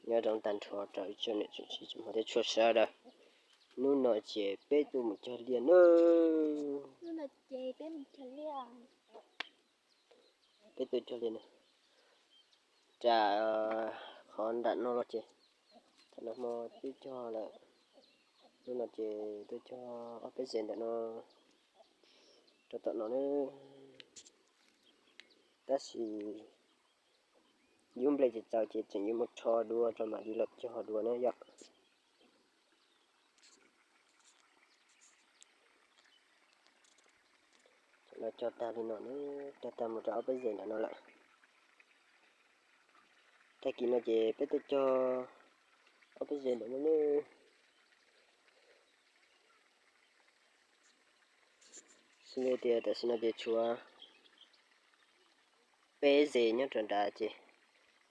Nyob zoo tag nrho rau ib tsoom niam tsoom txiv tsoom phooj ywg txhua sawv daws. Hnub no ces peb tuaj mus cog liaj nawb. Peb tuaj cog liaj na. Rau qhov nram no los ces thaum no hmo twb cog lawm. Hnub no ces tuaj cog ob peb zes ntawm no rau tom no nawb. Tab sis yub nplej tsis txaus ces tseem yuav mus rho dua rau mam li los cog dua na yom. Cog tag li no, cog tag mus rau ob peb zes ntawm no lawm. Tag kis no ces peb tuaj cog ob peb zes ntawm no nawb. Xws li tias tam sim no ces tshuav peb zes nyob rau nrad ces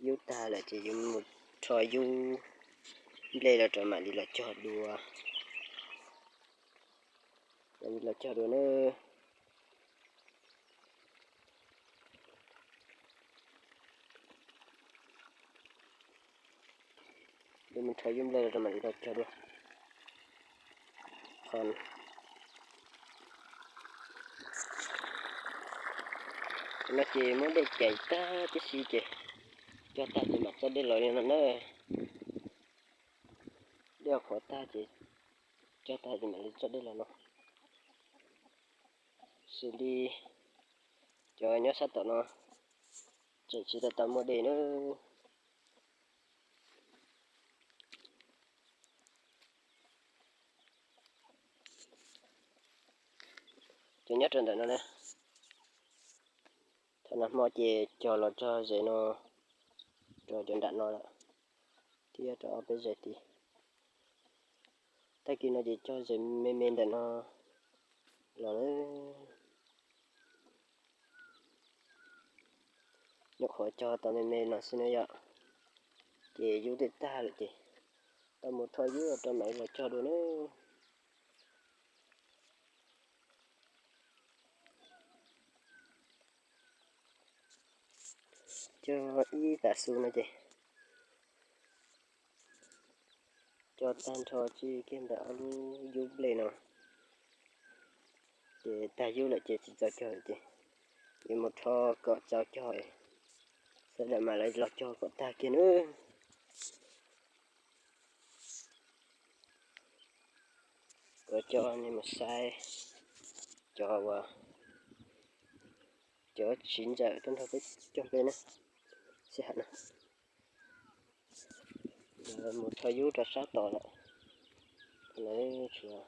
yub tag lawm ces yuav mus rho yub nplej los rau mam li los cog dua. Mam li los cog dua nawb. Yuav mus rho yub nplej los rau mam li los cog dua. Qhov no ces muab dej cais tag tib si ces cog tag ces mam tso dej los li no na. Dej qhuav tag ces cog tag ces mam li tso dej los no. Xws li cov nyob sab tom no tseem tsis tau tau muaj dej nawb. Ces nyob rau ntawm no na, thaum nag hmo ces cog los txog zes no rau cov nram no lawm, thiab rau ob peb zes tid. Tag kis no ces cog zes me me ntawm no los. Nyuam qhuav cog tau me me no xwb na yom, ces yub twb tag lawm ces tau mus rho yub rau mam los cog dua nawb. Cog ib tav su no ces cog tag nrho tsis kiag ntawm ob lub yub nplej no, ces tag yub lawm ces tsis txaus cog lawm ces yuav mus rho kom txaus cog, sawv daws mam li los cog kom tag kiag nawb. Kuv coj nej mus saib cov uas cov txiv ntxawm tuaj nrog peb cog nplej na, sij hawm no. Lawv mus rho yub rau sab tod lawm. Lawv tshuav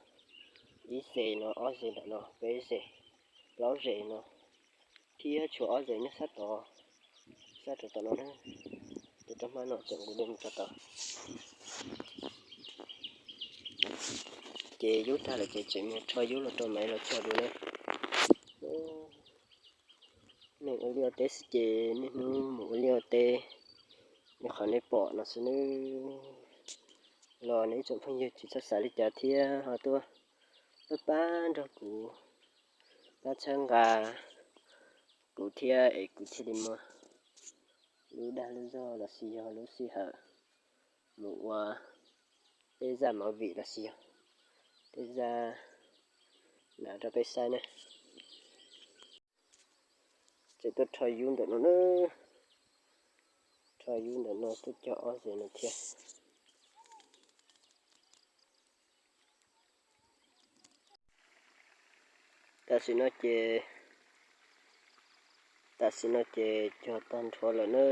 ib zes no, ob zes ntawm no, peb zes, plaub zes no, thiab tshuav ob zes nyob sab tod, sab rau tom no na. Ces rau hmo no tseem nqus dej mus rau tod. Ces yub tag lawm ces tseem mus rho yub los rau mam los cog dua na. Nej ua liaj ua teb xwb ces niaj hnub mus ua liaj ua teb, yog qhov nej pom no xwb nawb. Los nej ib tsoom phooj ywg tsis txhob xav li cas thiab ho tuaj pab pab nrog kuv, pab txhawb nqa kuv thiab es kuv thiaj li muaj lub dag lub zog los sis yog lub sij hawm mus ua tej zaj movie los sis yog tej zaj nam rau peb saib na. Ces tuaj rho yub ntawm no na, rho yub ntawm no tuaj cog ob zes no thiab. Tam sim no ces, tam sim no ces cog tag nrho lawm na,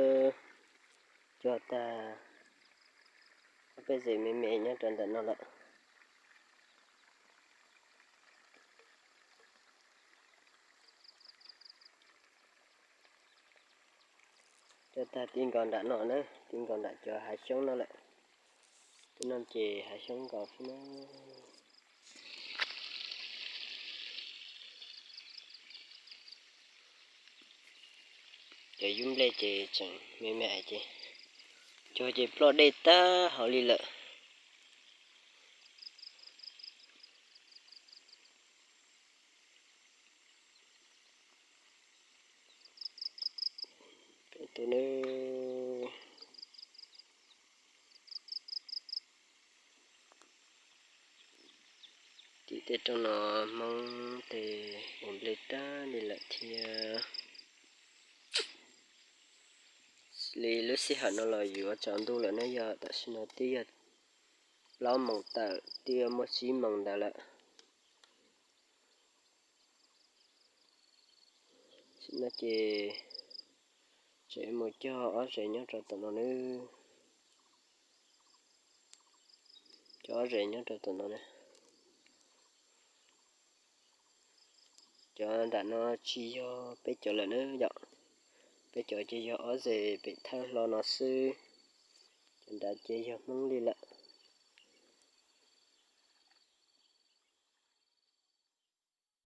cog tag ob peb zes me me nyob rau ntawm no lawm. Cog tag ti nkaus nram no na, ti nkaus nram cov hav xyoob no lawm. Tej no ces hav xyoob nkaus xwb na. Cov yub nplej ces tseem me me ces cog ces ploj dej tag hauv li lawm. Peb tuaj nawb. Tim tej roob no Hmoob tes ua nplej tag li lawm thiab. Li lub sij hawm no los yuav tsaus ntuj lawm na, yog tam sim no twb yog plaub moos tawm twb yuav muaj tsib moos ntawd lawm. Tam sim no ces tseem mus cog ob zes nyob rau tom no nawb. Cog ob zes nyob rau tom no na. Cov nram no tsis yog peb cov lawm na yom. Peb cov ces yog ob zes pem thawj hlo no xwb. Cov nrad ces yog Hmoob li lawm.